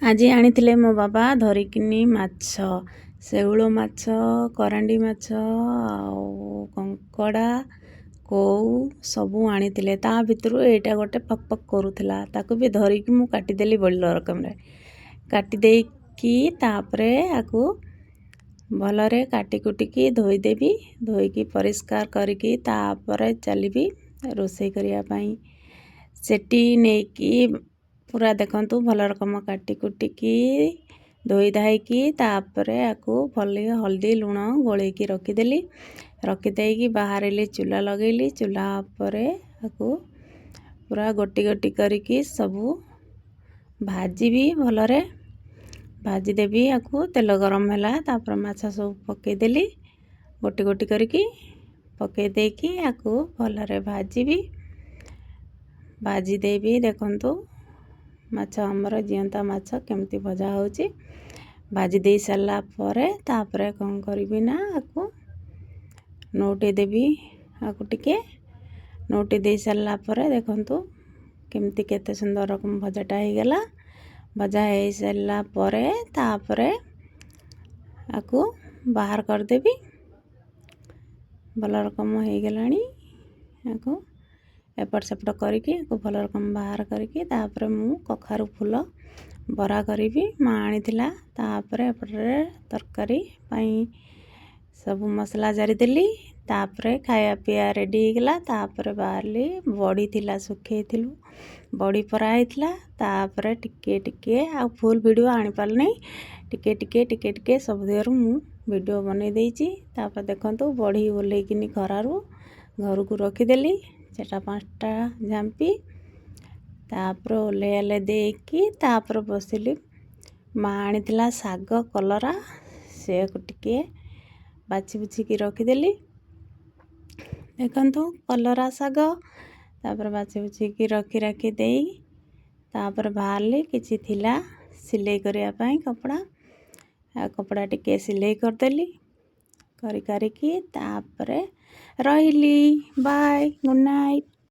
ଆଜି ଆଣିଥିଲେ ମୋ ବାବା ଧରିକିନି ମାଛ, ଶେଉଳ ମାଛ, କରାଣ୍ଡି ମାଛ ଆଉ କଙ୍କଡ଼ା, କଉ ସବୁ ଆଣିଥିଲେ। ତା ଭିତରୁ ଏଇଟା ଗୋଟେ ଫକ୍ ଫକ୍ କରୁଥିଲା, ତାକୁ ବି ଧରିକି ମୁଁ କାଟିଦେଲି ଭଲ ରକମରେ। କାଟି ଦେଇକି ତାପରେ ଆକୁ ଭଲରେ କାଟି କୁଟିକି ଧୋଇଦେବି। ଧୋଇକି ପରିଷ୍କାର କରିକି ତାପରେ ଚାଲିବି ରୋଷେଇ କରିବା ପାଇଁ। ସେଠି ନେଇକି ପୁରା ଦେଖନ୍ତୁ, ଭଲ ରକମ କାଟି କୁଟିକି ଧୋଇ ଧାଇକି ତାପରେ ଆକୁ ଭଲ ହଳଦୀ ଲୁଣ ଗୋଳେଇକି ରଖିଦେଲି। ରଖିଦେଇକି ବାହାରିଲି, ଚୁଲା ଲଗେଇଲି। ଚୁଲା ଉପରେ ଆକୁ ପୁରା ଗୋଟି ଗୋଟି କରିକି ସବୁ ଭାଜିବି, ଭଲରେ ଭାଜିଦେବି ଆକୁ। ତେଲ ଗରମ ହେଲା, ତାପରେ ମାଛ ସବୁ ପକେଇଦେଲି। ଗୋଟି ଗୋଟି କରିକି ପକେଇ ଦେଇକି ଆକୁ ଭଲରେ ଭାଜିବି, ଭାଜିଦେବି। ଦେଖନ୍ତୁ, ମାଛ ଆମର ଜିଅନ୍ତା ମାଛ କେମିତି ଭଜା ହେଉଛି। ଭାଜି ଦେଇ ସାରିଲା ପରେ ତାପରେ କ'ଣ କରିବି ନା ଆକୁ ନଉଟେଇ ଦେବି। ଆକୁ ଟିକେ ନଉଟେଇ ଦେଇ ସାରିଲା ପରେ ଦେଖନ୍ତୁ କେମିତି କେତେ ସୁନ୍ଦର ରକମ ଭଜାଟା ହେଇଗଲା। ଭଜା ହେଇସାରିଲା ପରେ ତାପରେ ଆକୁ ବାହାର କରିଦେବି। ଭଲ ରକମ ହେଇଗଲାଣି। ଆକୁ ଏପଟ ସେପଟ କରିକି ଆକୁ ଭଲ ରକମ ବାହାର କରିକି ତାପରେ ମୁଁ କଖାରୁ ଫୁଲ ବରା କରିବି, ମା ଆଣିଥିଲା। ତାପରେ ଏପଟରେ ତରକାରୀ ପାଇଁ ସବୁ ମସଲା ଜାରିଦେଲି। ତାପରେ ଖାଇବା ପିଇବା ରେଡ଼ି ହେଇଗଲା। ତାପରେ ବାହାରିଲି, ବଡ଼ି ଥିଲା, ଶୁଖେଇଥିଲୁ, ବଡ଼ି ପରା ହେଇଥିଲା। ତାପରେ ଟିକେ ଟିକେ, ଆଉ ଫୁଲ୍ ଭିଡ଼ିଓ ଆଣିପାରିଲିନି, ଟିକେ ଟିକେ ଟିକେ ଟିକେ ସବୁ ଦିଗରୁ ମୁଁ ଭିଡ଼ିଓ ବନେଇ ଦେଇଛି। ତାପରେ ଦେଖନ୍ତୁ, ବଡ଼ି ଓହ୍ଲେଇକିନି ଖରାରୁ ଘରକୁ ରଖିଦେଲି ଚାରିଟା ପାଞ୍ଚଟା ଝାମ୍ପି। ତାପରେ ଓହ୍ଲେଇ ଆହ୍ଲେଇ ଦେଇକି ତାପରେ ବସିଲି। ମା ଆଣିଥିଲା ଶାଗ, କଲରା, ସେୟାକୁ ଟିକେ ବାଛି ବୁଛିକି ରଖିଦେଲି। ଦେଖନ୍ତୁ, କଲରା ଶାଗ। ତାପରେ ବାଛି ବୁଛିକି ରଖି ରାଖି ଦେଇ ତାପରେ ବାହାରିଲି। କିଛି ଥିଲା ସିଲେଇ କରିବା ପାଇଁ କପଡ଼ା, ଆଉ କପଡ଼ା ଟିକେ ସିଲେଇ କରିଦେଲି। କରି କରିକି ତାପରେ ରହିଲି। Bye, good night.